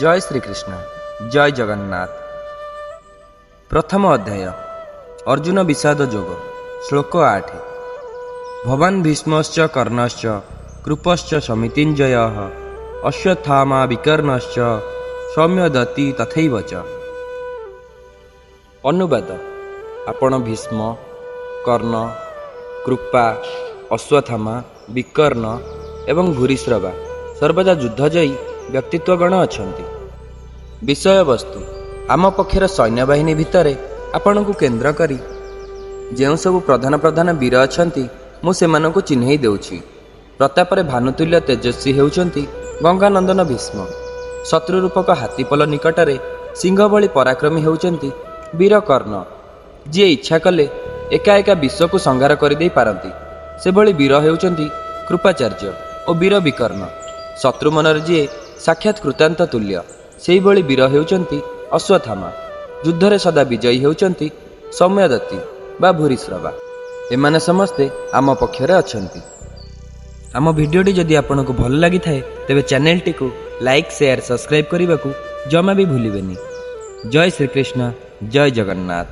ଜୟ ଶ୍ରୀକୃଷ୍ଣ, ଜୟ ଜଗନ୍ନାଥ। ପ୍ରଥମ ଅଧ୍ୟାୟ, ଅର୍ଜୁନ ବିଷାଦ ଯୋଗ, ଶ୍ଲୋକ 8। ଭବାନ ଭୀଷ୍ମଶ୍ଚ କର୍ଣ୍ଣଶ୍ଚ କୃପଶ୍ଚ ସମିତିଞ୍ଜୟ ଅଶ୍ୱତ୍ଥାମା ବିକର୍ଣ୍ଣଶ୍ଚ ସୌମ୍ୟଦତ୍ତି ତଥୈବ ଚ। ଅନୁବାଦ: ଆପଣ ଭୀଷ୍ମ, କର୍ଣ୍ଣ, କୃପା, ଅଶ୍ୱତ୍ଥାମା, ବିକର୍ଣ୍ଣ ଏବଂ ଭୂରିଶ୍ରବା ସର୍ବଦା ଯୁଦ୍ଧଜୟୀ ବ୍ୟକ୍ତିତ୍ୱଗଣ ଅଛନ୍ତି। ବିଷୟବସ୍ତୁ: ଆମ ପକ୍ଷର ସୈନ୍ୟବାହିନୀ ଭିତରେ ଆପଣଙ୍କୁ କେନ୍ଦ୍ର କରି ଯେଉଁ ସବୁ ପ୍ରଧାନ ପ୍ରଧାନ ବୀର ଅଛନ୍ତି, ମୁଁ ସେମାନଙ୍କୁ ଚିହ୍ନେଇ ଦେଉଛି। ପ୍ରତାପରେ ଭାନୁତୁଲ୍ୟ ତେଜସ୍ୱୀ ହେଉଛନ୍ତି ଗଙ୍ଗାନନ୍ଦନ ଭୀଷ୍ମ। ଶତ୍ରୁ ରୂପକ ହାତୀପଲ ନିକଟରେ ସିଂହ ଭଳି ପରାକ୍ରମୀ ହେଉଛନ୍ତି ବୀର କର୍ଣ୍ଣ। ଯିଏ ଇଚ୍ଛା କଲେ ଏକା ଏକା ବିଶ୍ୱକୁ ସଂହାର କରିଦେଇ ପାରନ୍ତି, ସେଭଳି ବୀର ହେଉଛନ୍ତି କୃପାଚାର୍ଯ୍ୟ ଓ ବୀର ବିକର୍ଣ୍ଣ। ଶତ୍ରୁ ମନରେ ଯିଏ ସାକ୍ଷାତ କୃତାନ୍ତ ତୁଲ୍ୟ, ସେଇଭଳି ବୀର ହେଉଛନ୍ତି ଅଶ୍ୱତ୍ଥାମା। ଯୁଦ୍ଧରେ ସଦା ବିଜୟୀ ହେଉଛନ୍ତି ସୌମ୍ୟଦତ୍ତି ବା ଭୂରିଶ୍ରବା। ଏମାନେ ସମସ୍ତେ ଆମ ପକ୍ଷରେ ଅଛନ୍ତି। ଆମ ଭିଡ଼ିଓଟି ଯଦି ଆପଣଙ୍କୁ ଭଲ ଲାଗିଥାଏ, ତେବେ ଚ୍ୟାନେଲଟିକୁ ଲାଇକ୍, ସେୟାର, ସବସ୍କ୍ରାଇବ୍ କରିବାକୁ ଜମା ବି ଭୁଲିବେନି। ଜୟ ଶ୍ରୀକୃଷ୍ଣ, ଜୟ ଜଗନ୍ନାଥ।